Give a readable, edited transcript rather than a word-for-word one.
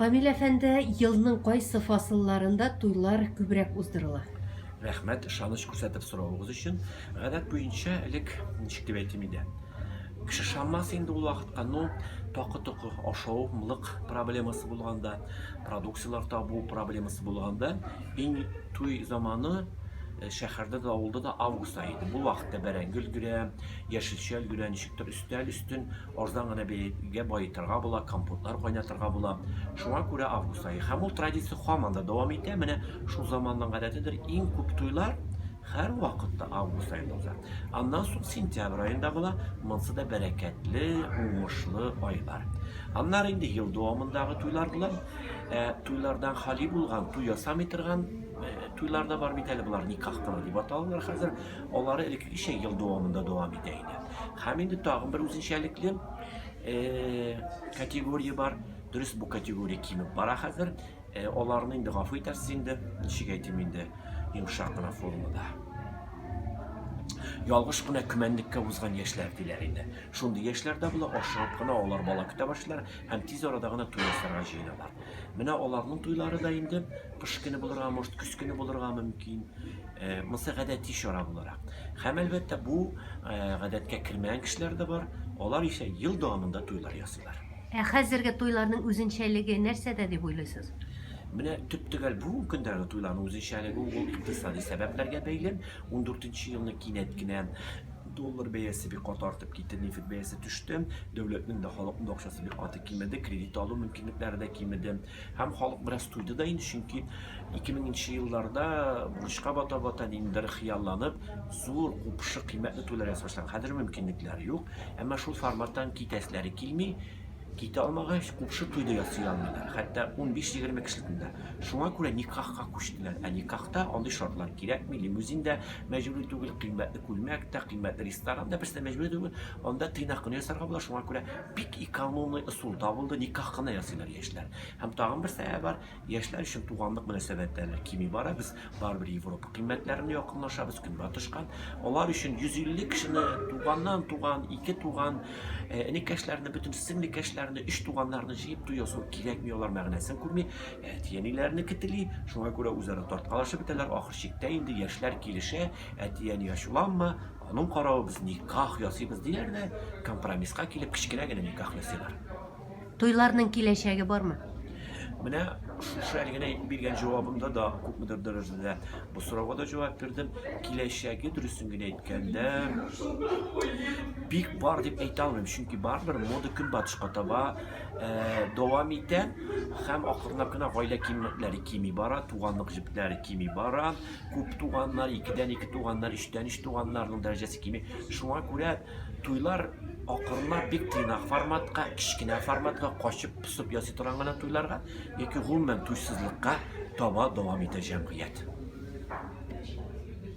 Камил әфәнде, елның кайсы фасылларында туйлар күбрәк уздырыла? Рәхмәт, ышаныч күрсәтеп соравыгыз өчен. Гадәт буенча, элек, ничек дип әйтим инде, кеше ышанмас инде ул вакытка, но такы-токы ашау-млык проблемасы булганда, продукцияләр табу проблемасы булганда, иң туй заманы э, шәһәрдә дә, авылда да август ае иде. Бу вакытта бәрәңге өлгерә, яшелчә өлгерә, ничектер өстәл өстен арзан гына бәягә баетырга була, компотлар кайнатырга була. Шуңа күрә август ае. Һәм ул традиция һаман да дәвам итә. Менә шул заманның гадәтедер, иң күп туйлар һәр вакытта август аенда уза. Аннан соң сентябрь аенда була. Монсы да бәрәкәтле, уңышлы айлар. Аннары инде ел дәвамындагы туйлар була. Ә, туйлардан хали булган, туй ясамый торган э, туйлар да бар бит әле, болар никах кына дип аталалар хәзер. Алары элеккечә ел дәвамында дәвам итә инде. Һәм инде тагын бер үзенчәлекле э, категория бар. Дөрес, бу категория кимеп бара хәзер. Э, аларны инде гафу итәрсез инде, ничек әйтим инде, йомшак кына формада. Ялгыш кына көмәнлеккә узган яшьләр диләр инде. Шундый яшьләр дә була, ашыгып кына алар бала көтә башлыйлар һәм тиз арада гына туй ясарга җыеналар. Менә аларның туйлары да инде кыш көне булырга, может, көз көне булырга мөмкин. Э, монысы гадәти чара буларак. Һәм әлбәттә бу э, гадәткә кермәгән кешеләр дә бар. Алар исә ел дәвамында туйлар ясыйлар. Ә хәзерге туйларның үзенчәлеге нәрсәдә дип уйлыйсыз? Менә төп-төгәл бүгенге көндәге туйларның үзенчәлеге ул икътисади сәбәпләргә бәйле. 14 елны кинәт кенә доллар бәясе бик каты артып китте, нефть бәясе төште. Дәүләтнең дә, халыкның да акчасы бик каты кимеде, кредит алу мөмкинлекләре дә кимеде. Һәм халык бераз туйды да инде, чөнки 2000 нче елларда бурычка бата-бата ниндидер хыялланып, зур, купшы, кыйммәтле туйлар ясый башлаган. Хәзер мөмкинлекләр юк, әмма шул форматтан китәселәре килми. Китә алмагач, купшы туй да ясый алмыйлар. Хәтта 15-20 кешелекне дә. Шуңа күрә никахка күчтеләр. Ә никахта андый шартлар кирәкми, лимузин да мәҗбүри түгел, кыйммәтле күлмәк тә, кыйммәтле ресторан да берсе дә мәҗбүри түгел. Анда тыйнак кына ясарга була. Шуңа күрә бик экономный ысул табылды, никах кына ясыйлар яшьләр. Һәм тагын бер сәбәп бар, яшьләр өчен туганлык мөнәсәбәтләре кими бара. Без барыбер Европа кыйммәтләренә якынлашабыз, көнбатышка. Алар өчен 150 кешене туганнан туган, ике туган, э, энекәшләрне, бөтен сеңлекәшләрне, өч туганнарны җыеп туй ясау кирәкми, алар мәгънәсен күрми. Әти-әниләренеке тели, шуңа күрә үзара тарткалашып бетәләр. Ахыр чиктә инде яшьләр килешә, әти-әни ачуланма, аның каравы без никах ясыйбыз диләр дә, компромисска килеп кечкенә генә никах ясыйлар. Туйларның киләчәге бармы? Менә шушы әле генә әйтеп биргән җавабымда да күпмедер дәрәҗәдә бу сорауга да җавап бирдем. Киләчәге, дөресен генә әйткәндә, бик бар дип әйтә алмыйм, чөнки барыбер мода көнбатышка таба э, дәвам итә һәм акрынлап кына гаилә кыйммәтләре кими бара, туганлык җепләре кими бара, күп туганнар, икедән ике туганнар, өчтән өч туганнарның дәрәҗәсе кими. Шуңа күрә туйлар акрынлап бик тыйнак форматка, кечкенә форматка качып-посып ясый торган гына туйларга яки гомумән туйсызлыкка таба дәвам итә җәмгыять.